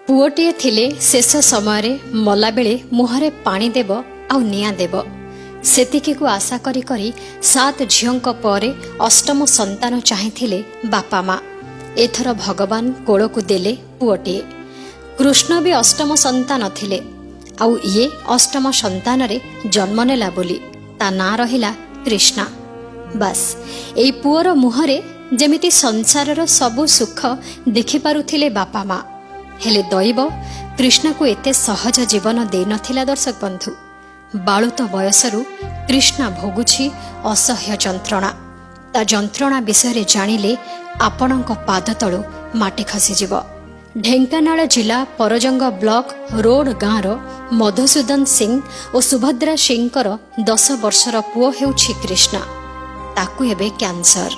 ପୁଅଟିଏ ଥିଲେ ଶେଷ ସମୟରେ ମଲାବେଳେ ମୁହଁରେ ପାଣି ଦେବ ଆଉ ନିଆଁ ଦେବ, ସେତିକିକୁ ଆଶା କରି କରି ସାତ ଝିଅଙ୍କ ପରେ ଅଷ୍ଟମ ସନ୍ତାନ ଚାହିଁଥିଲେ ବାପା ମା। ଏଥର ଭଗବାନ କୋଳକୁ ଦେଲେ ପୁଅଟିଏ। କୃଷ୍ଣ ବି ଅଷ୍ଟମ ସନ୍ତାନ ଥିଲେ, ଆଉ ଇଏ ଅଷ୍ଟମ ସନ୍ତାନରେ ଜନ୍ମ ନେଲା ବୋଲି ତା ନାଁ ରହିଲା କୃଷ୍ଣା। ବାସ୍, ଏଇ ପୁଅର ମୁହଁରେ ଯେମିତି ସଂସାରର ସବୁ ସୁଖ ଦେଖିପାରୁଥିଲେ ବାପା ମା। ହେଲେ ଦୈବ କୃଷ୍ଣକୁ ଏତେ ସହଜ ଜୀବନ ଦେଇନଥିଲା। ଦର୍ଶକ ବନ୍ଧୁ, ବାଳୁତ ବୟସରୁ କୃଷ୍ଣା ଭୋଗୁଛି ଅସହ୍ୟ ଯନ୍ତ୍ରଣା। ତା ଯନ୍ତ୍ରଣା ବିଷୟରେ ଜାଣିଲେ ଆପଣଙ୍କ ପାଦ ତଳୁ ମାଟି ଖସିଯିବ। ଢେଙ୍କାନାଳ ଜିଲ୍ଲା ପରଜଙ୍ଗ ବ୍ଲକ ରୋଡ ଗାଁର ମଧୁସୂଦନ ସିଂ ଓ ସୁଭଦ୍ରା ସିଂଙ୍କର 10 ବର୍ଷର ପୁଅ ହେଉଛି କୃଷ୍ଣା। ତାକୁ ଏବେ କ୍ୟାନ୍ସର।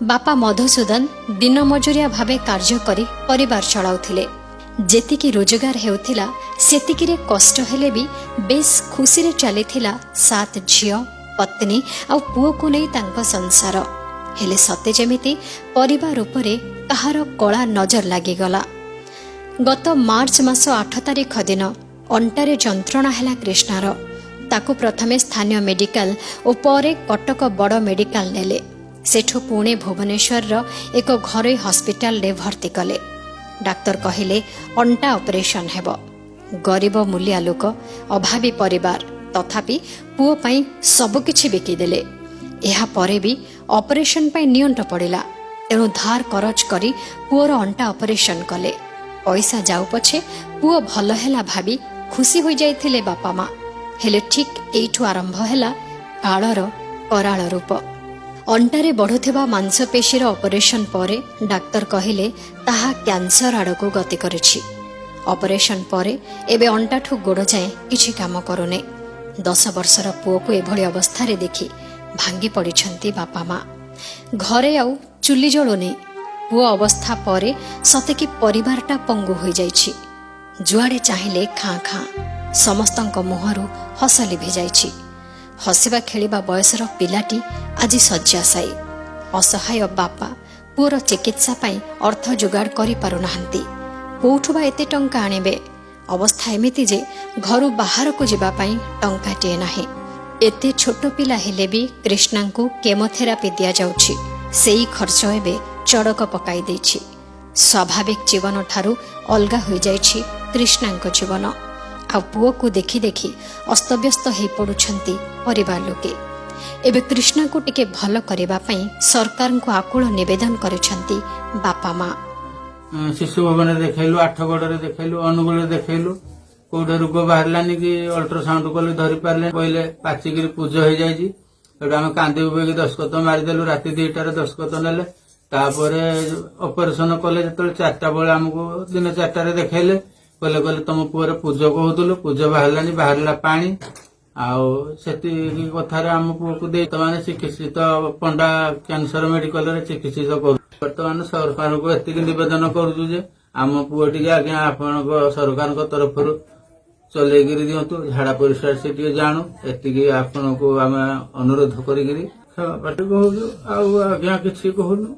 ବାପା ମଧୁସୂଦନ ଦିନ ମଜୁରିଆ ଭାବେ କାର୍ଯ୍ୟ କରି ପରିବାର ଚଳାଉଥିଲେ। ଯେତିକି ରୋଜଗାର ହେଉଥିଲା, ସେତିକିରେ କଷ୍ଟ ହେଲେ ବି ବେଶ୍ ଖୁସିରେ ଚାଲିଥିଲା ସାତ ଝିଅ, ପତ୍ନୀ ଆଉ ପୁଅକୁ ନେଇ ତାଙ୍କ ସଂସାର। ହେଲେ ସତେ ଯେମିତି ପରିବାର ଉପରେ କାହାର କଳା ନଜର ଲାଗିଗଲା। ଗତ ମାର୍ଚ୍ଚ ମାସ 8 ତାରିଖ ଦିନ ଅଣ୍ଟାରେ ଯନ୍ତ୍ରଣା ହେଲା କୃଷ୍ଣାର। ତାକୁ ପ୍ରଥମେ ସ୍ଥାନୀୟ ମେଡିକାଲ ଓ ପରେ କଟକ ବଡ଼ ମେଡିକାଲ ନେଲେ। ସେଠୁ ପୁଣି ଭୁବନେଶ୍ୱରର ଏକ ଘରୋଇ ହସ୍ପିଟାଲରେ ଭର୍ତ୍ତି କଲେ। ଡାକ୍ତର କହିଲେ ଅଣ୍ଟା ଅପରେସନ ହେବ। ଗରିବ ମୂଲିଆ ଲୋକ, ଅଭାବୀ ପରିବାର, ତଥାପି ପୁଅ ପାଇଁ ସବୁକିଛି ବିକିଦେଲେ। ଏହାପରେ ବି ଅପରେସନ ପାଇଁ ନିଅଣ୍ଟ ପଡ଼ିଲା। ତେଣୁ ଧାର କରଜ କରି ପୁଅର ଅଣ୍ଟା ଅପରେସନ କଲେ। ପଇସା ଯାଉ ପଛେ ପୁଅ ଭଲ ହେଲା ଭାବି ଖୁସି ହୋଇଯାଇଥିଲେ ବାପା ମା। ହେଲେ ଠିକ୍ ଏଇଠୁ ଆରମ୍ଭ ହେଲା କାଳର କରାଳ ରୂପ। ଅଣ୍ଟାରେ ବଢ଼ୁଥିବା ମାଂସପେଶୀର ଅପରେସନ ପରେ ଡାକ୍ତର କହିଲେ ତାହା କ୍ୟାନ୍ସର ଆଡ଼କୁ ଗତି କରିଛି। ଅପରେସନ ପରେ ଏବେ ଅଣ୍ଟାଠୁ ଗୋଡ଼ ଯାଏଁ କିଛି କାମ କରୁନି। 10 ବର୍ଷର ପୁଅକୁ ଏଭଳି ଅବସ୍ଥାରେ ଦେଖି ଭାଙ୍ଗି ପଡ଼ିଛନ୍ତି ବାପା ମା। ଘରେ ଆଉ ଚୁଲି ଜଳୁନି। ପୁଅ ଅବସ୍ଥା ପରେ ସତେକି ପରିବାରଟା ପଙ୍ଗୁ ହୋଇଯାଇଛି। ଯୁଆଡ଼େ ଚାହିଁଲେ ଖାଁ ଖାଁ, ସମସ୍ତଙ୍କ ମୁହଁରୁ ହସ ଲିଭିଯାଇଛି। ହସିବା ଖେଳିବା ବୟସର ପିଲାଟି ଆଜି ଶଯ୍ୟାଶାୟୀ। ଅସହାୟ ବାପା ପୁଅର ଚିକିତ୍ସା ପାଇଁ ଅର୍ଥ ଯୋଗାଡ଼ କରିପାରୁନାହାନ୍ତି। କୋଉଠୁ ବା ଏତେ ଟଙ୍କା ଆଣିବେ? ଅବସ୍ଥା ଏମିତି ଯେ ଘରୁ ବାହାରକୁ ଯିବା ପାଇଁ ଟଙ୍କାଟିଏ ନାହିଁ। ଏତେ ଛୋଟ ପିଲା ହେଲେ ବି କୃଷ୍ଣାଙ୍କୁ କେମୋଥେରାପି ଦିଆଯାଉଛି। ସେଇ ଖର୍ଚ୍ଚ ଏବେ ଚଡ଼କ ପକାଇ ଦେଇଛି। ସ୍ୱାଭାବିକ ଜୀବନଠାରୁ ଅଲଗା ହୋଇଯାଇଛି କୃଷ୍ଣାଙ୍କ ଜୀବନ। ଆଉ ପୁଅକୁ ଦେଖି ଦେଖି ଅସ୍ତବ୍ୟସ୍ତ ହୋଇପଡ଼ୁଛନ୍ତି ପରିବାର ଲୋକେ। ଏବେ କୃଷ୍ଣାକୁ ଟିକେ ଭଲ କରିବା ପାଇଁ ସରକାରଙ୍କୁ ଆକୁଳ ନିବେଦନ କରିଛନ୍ତି ବାପା ମା। ଶିଶୁ ଭବନରେ ଦେଖେଇଲୁ, ଆଠଗଡ଼ରେ ଦେଖେଇଲୁ, ଅନୁଗୁଳରେ ଦେଖେଇଲୁ। କୋଉଠି ରୋଗ ବାହାରିଲାନି କି ଅଲ୍ଟ୍ରାସାଉଣ୍ଡ କଲେ ଧରି ପାରିଲେ, କହିଲେ ପାଚିକିରି ପୂଜ ହେଇଯାଇଛି। ସେଠୁ ଆମେ କାନ୍ଦି ବୋବେଇକି ଦସ୍ତଖତ ମାରିଦେଲୁ। ରାତି 2ଟାରେ ଦସ୍ତଖତ ନେଲେ। ତାପରେ ଅପରେସନ କଲେ ଯେତେବେଳେ 4ଟା ବେଳେ ଆମକୁ ଦିନ 4ଟାରେ ଦେଖେଇଲେ। କହିଲେ ତମ ପୁଅର ପୂଜ କହୁଥିଲୁ, ପୂଜ ବାହାରିଲାନି, ବାହାରିଲା ପାଣି। ଆଉ ସେତିକି କଥାରେ ଆମ ପୁଅକୁ ଦେଇ ବର୍ତ୍ତମାନ ଚିକିତ୍ସିତ ପଣ୍ଡା କ୍ୟାନ୍ସର ମେଡିକାଲରେ ଚିକିତ୍ସିତ କରୁ। ବର୍ତ୍ତମାନ ସରକାରଙ୍କୁ ଏତିକି ନିବେଦନ କରୁଛୁ ଯେ ଆମ ପୁଅ ଟିକେ ଆଜ୍ଞା ଆପଣଙ୍କ ସରକାରଙ୍କ ତରଫରୁ ଚଲେଇକିରି ଦିଅନ୍ତୁ, ଝାଡା ପରିସ୍ରା ସେ ଟିକେ ଜାଣୁ। ଏତିକି ଆପଣଙ୍କୁ ଆମେ ଅନୁରୋଧ କରିକିରି କ୍ଷମା ପ୍ରାର୍ଥୀ କହୁଛୁ। ଆଉ ଆଜ୍ଞା କିଛି କହୁନୁ।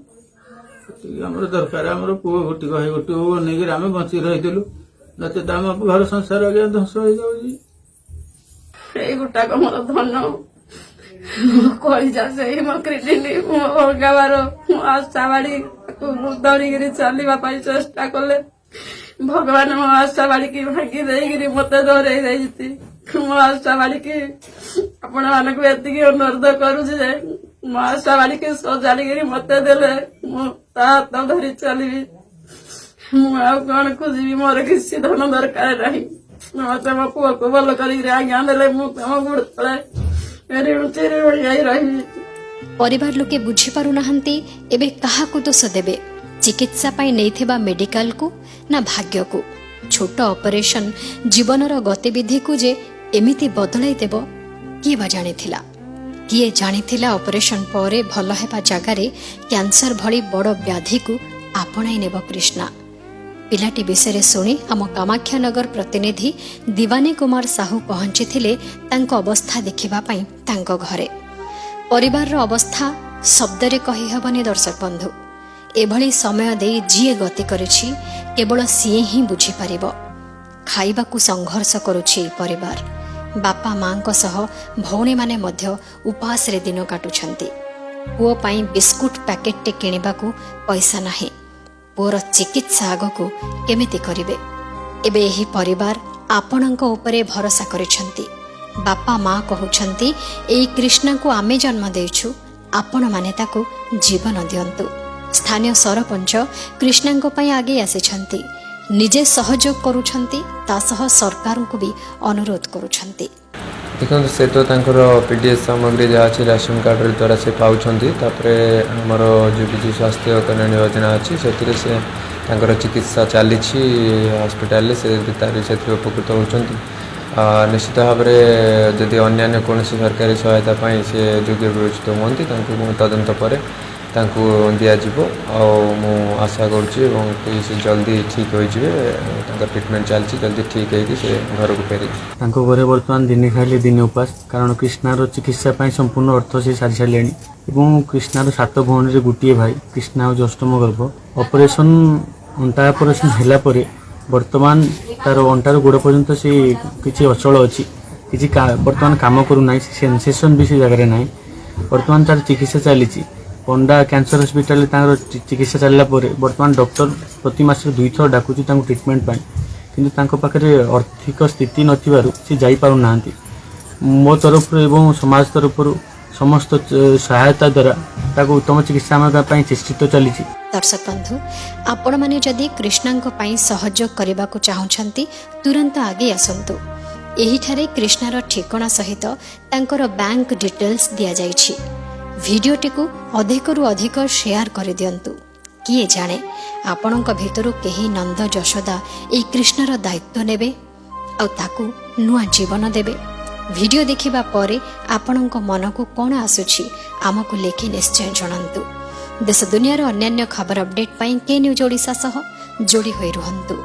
ଏତିକି ଆମର ଦରକାର। ଆମର ପୁଅ ଗୋଟିକ, ହେଇ ଗୋଟିକ ବନେଇକିରି ଆମେ ବଞ୍ଚି ରହିଥିଲୁ। ନଚେତ ଆମ ଘର ସଂସାର ଆଜ୍ଞା ଧ୍ୱଂସ ହେଇଯାଉଛି। ସେଇ ଗୋଟାକ ମୋର ଧନ, ମୋ କଳିଜା, ସେଇ ମୋ କିଡନୀ, ମୋ ଭଙ୍ଗାବାର, ମୋ ଆଶା ବାଡି। ତାକୁ ମୁଁ ଧରିକିରି ଚାଲିବା ପାଇଁ ଚେଷ୍ଟା କଲେ ଭଗବାନ ମୋ ଆଶା ବାଡିକି ଭାଙ୍ଗି ଦେଇକିରି ମତେ ଧରେଇ ଦେଇଛି। ମୋ ଆଶା ବାଡିକି ଆପଣ ମାନଙ୍କୁ ଏତିକି ଅନୁରୋଧ କରୁଛି ଯେ ମୋ ଆଶା ବାଡିକି ସଜାଡିକିରି ମତେ ଦେଲେ ମୁଁ ତା ହାତ ଧରି ଚାଲିବି। ମୁଁ ଆଉ କଣ ଖୋଜିବି? ମୋର କିଛି ଧନ ଦରକାର ନାହିଁ। ମତେ ମୋ ପୁଅକୁ ଭଲ କରିକିରି ଆଜ୍ଞା ଦେଲେ ମୁଁ ତମ ଗୋଡ଼ ତଳେ ଋଣ ଚିରଋଣୀ ହେଇ ରହିବି। ପରିବାର ଲୋକେ ବୁଝିପାରୁନାହାନ୍ତି ଏବେ କାହାକୁ ଦୋଷ ଦେବେ, ଚିକିତ୍ସା ପାଇଁ ନେଇଥିବା ମେଡିକାଲକୁ ନା ଭାଗ୍ୟକୁ। ଛୋଟ ଅପରେସନ ଜୀବନର ଗତିବିଧିକୁ ଯେ ଏମିତି ବଦଳାଇ ଦେବ, କିଏ ବା ଜାଣିଥିଲା? କିଏ ଜାଣିଥିଲା ଅପରେସନ ପରେ ଭଲ ହେବା ଜାଗାରେ କ୍ୟାନ୍ସର ଭଳି ବଡ଼ ବ୍ୟାଧିକୁ ଆପଣାଇ ନେବ କୃଷ୍ଣା? ପିଲାଟି ବିଷୟରେ ଶୁଣି ଆମ କାମାକ୍ଷାନଗର ପ୍ରତିନିଧି ଦିୱାନୀ କୁମାର ସାହୁ ପହଞ୍ଚିଥିଲେ ତାଙ୍କ ଅବସ୍ଥା ଦେଖିବା ପାଇଁ ତାଙ୍କ ଘରେ। ପରିବାରର ଅବସ୍ଥା ଶବ୍ଦରେ କହିହେବନି ଦର୍ଶକ ବନ୍ଧୁ। ଏଭଳି ସମୟ ଦେଇ ଯିଏ ଗତି କରିଛି, କେବଳ ସିଏ ହିଁ ବୁଝିପାରିବ। ଖାଇବାକୁ ସଂଘର୍ଷ କରୁଛି ଏହି ପରିବାର। ବାପା ମାଙ୍କ ସହ ଭଉଣୀମାନେ ମଧ୍ୟ ଉପାସରେ ଦିନ କାଟୁଛନ୍ତି। ପୁଅ ପାଇଁ ବିସ୍କୁଟ ପ୍ୟାକେଟଟେ କିଣିବାକୁ ପଇସା ନାହିଁ। ପୁଅର ଚିକିତ୍ସା ଆଗକୁ କେମିତି କରିବେ? ଏବେ ଏହି ପରିବାର ଆପଣଙ୍କ ଉପରେ ଭରସା କରିଛନ୍ତି। ବାପା ମା କହୁଛନ୍ତି, ଏଇ କୃଷ୍ଣାକୁ ଆମେ ଜନ୍ମ ଦେଇଛୁ, ଆପଣମାନେ ତାକୁ ଜୀବନ ଦିଅନ୍ତୁ। ସ୍ଥାନୀୟ ସରପଞ୍ଚ କୃଷ୍ଣାଙ୍କ ପାଇଁ ଆଗେଇ ଆସିଛନ୍ତି, ନିଜେ ସହଯୋଗ କରୁଛନ୍ତି, ତା ସହ ସରକାରଙ୍କୁ ବି ଅନୁରୋଧ କରୁଛନ୍ତି। ଦେଖନ୍ତୁ, ସେ ତ ତାଙ୍କର ପିଡିଏସ୍ ସାମଗ୍ରୀ ଯାହା ଅଛି ରାସନ କାର୍ଡ଼ ଦ୍ୱାରା ସେ ପାଉଛନ୍ତି। ତାପରେ ଆମର ଯେଉଁ ବିଜୁ ସ୍ୱାସ୍ଥ୍ୟ କଲ୍ୟାଣ ଯୋଜନା ଅଛି, ସେଥିରେ ସେ ତାଙ୍କର ଚିକିତ୍ସା ଚାଲିଛି ହସ୍ପିଟାଲରେ। ସେ ତାର ସେଥିରେ ଉପକୃତ ହେଉଛନ୍ତି। ନିଶ୍ଚିତ ଭାବରେ ଯଦି ଅନ୍ୟାନ୍ୟ କୌଣସି ସରକାରୀ ସହାୟତା ପାଇଁ ସେ ଯୋଗ୍ୟ ବିବେଚିତ ହୁଅନ୍ତି, ତାଙ୍କୁ ମୁଁ ତଦନ୍ତ ପରେ ତାଙ୍କୁ ଦିଆଯିବ। ଆଉ ମୁଁ ଆଶା କରୁଛି ଏବଂ କି ସେ ଜଲ୍ଦି ଠିକ୍ ହୋଇଯିବେ। ତାଙ୍କର ଟ୍ରିଟମେଣ୍ଟ ଚାଲିଛି, ଜଲ୍ଦି ଠିକ୍ ହେଇକି ସେ ଘରକୁ ଫେରିବେ। ତାଙ୍କ ଘରେ ବର୍ତ୍ତମାନ ଦିନେ ଖାଇଲେ ଦିନେ ଉପାସ, କାରଣ କୃଷ୍ଣାର ଚିକିତ୍ସା ପାଇଁ ସମ୍ପୂର୍ଣ୍ଣ ଅର୍ଥ ସେ ସାରି ସାରିଲେଣି। ଏବଂ କୃଷ୍ଣାର ସାତ ଭଉଣୀରେ ଗୋଟିଏ ଭାଇ, କୃଷ୍ଣା ହେଉଛି ଅଷ୍ଟମ ଗର୍ଭ। ଅପରେସନ୍, ଅଣ୍ଟା ଅପରେସନ୍ ହେଲା ପରେ ବର୍ତ୍ତମାନ ତାର ଅଣ୍ଟାରୁ ଗୋଡ଼ ପର୍ଯ୍ୟନ୍ତ ସେ କିଛି ଅଚଳ ଅଛି। କିଛି ବର୍ତ୍ତମାନ କାମ କରୁନାହିଁ, ସେନ୍ସେସନ୍ ବି ସେ ଜାଗାରେ ନାହିଁ। ବର୍ତ୍ତମାନ ତାର ଚିକିତ୍ସା ଚାଲିଛି। ପଣ୍ଡା କ୍ୟାନ୍ସର ହସ୍ପିଟାଲରେ ତାଙ୍କର ଚିକିତ୍ସା ଚାଲିଲା ପରେ ବର୍ତ୍ତମାନ ଡକ୍ଟର ପ୍ରତି ମାସରେ ଦୁଇଥର ଡାକୁଛି ତାଙ୍କୁ ଟ୍ରିଟମେଣ୍ଟ ପାଇଁ, କିନ୍ତୁ ତାଙ୍କ ପାଖରେ ଆର୍ଥିକ ସ୍ଥିତି ନଥିବାରୁ ସେ ଯାଇପାରୁନାହାନ୍ତି। ମୋ ତରଫରୁ ଏବଂ ସମାଜ ତରଫରୁ ସମସ୍ତ ସହାୟତା ଦ୍ୱାରା ତାକୁ ଉତ୍ତମ ଚିକିତ୍ସା ଆମ ପାଇଁ ଚେଷ୍ଟିତ ଚାଲିଛି। ଦର୍ଶକ ବନ୍ଧୁ, ଆପଣମାନେ ଯଦି କୃଷ୍ଣାଙ୍କ ପାଇଁ ସହଯୋଗ କରିବାକୁ ଚାହୁଁଛନ୍ତି, ତୁରନ୍ତ ଆଗେଇ ଆସନ୍ତୁ। ଏହିଠାରେ କୃଷ୍ଣାର ଠିକଣା ସହିତ ତାଙ୍କର ବ୍ୟାଙ୍କ ଡିଟେଲ୍ସ ଦିଆଯାଇଛି। ଭିଡ଼ିଓଟିକୁ ଅଧିକରୁ ଅଧିକ ସେୟାର କରିଦିଅନ୍ତୁ। କିଏ ଜାଣେ, ଆପଣଙ୍କ ଭିତରୁ କେହି ନନ୍ଦ ଯଶୋଦା ଏହି କୃଷ୍ଣର ଦାୟିତ୍ୱ ନେବେ ଆଉ ତାକୁ ନୂଆ ଜୀବନ ଦେବେ। ଭିଡ଼ିଓ ଦେଖିବା ପରେ ଆପଣଙ୍କ ମନକୁ କ'ଣ ଆସୁଛି, ଆମକୁ ଲେଖି ନିଶ୍ଚୟ ଜଣାନ୍ତୁ। ଦେଶ ଦୁନିଆର ଅନ୍ୟାନ୍ୟ ଖବର ଅପଡେଟ୍ ପାଇଁ କେ ନ୍ୟୁଜ୍ ଓଡ଼ିଶା ସହ ଯୋଡ଼ି ହୋଇ ରୁହନ୍ତୁ।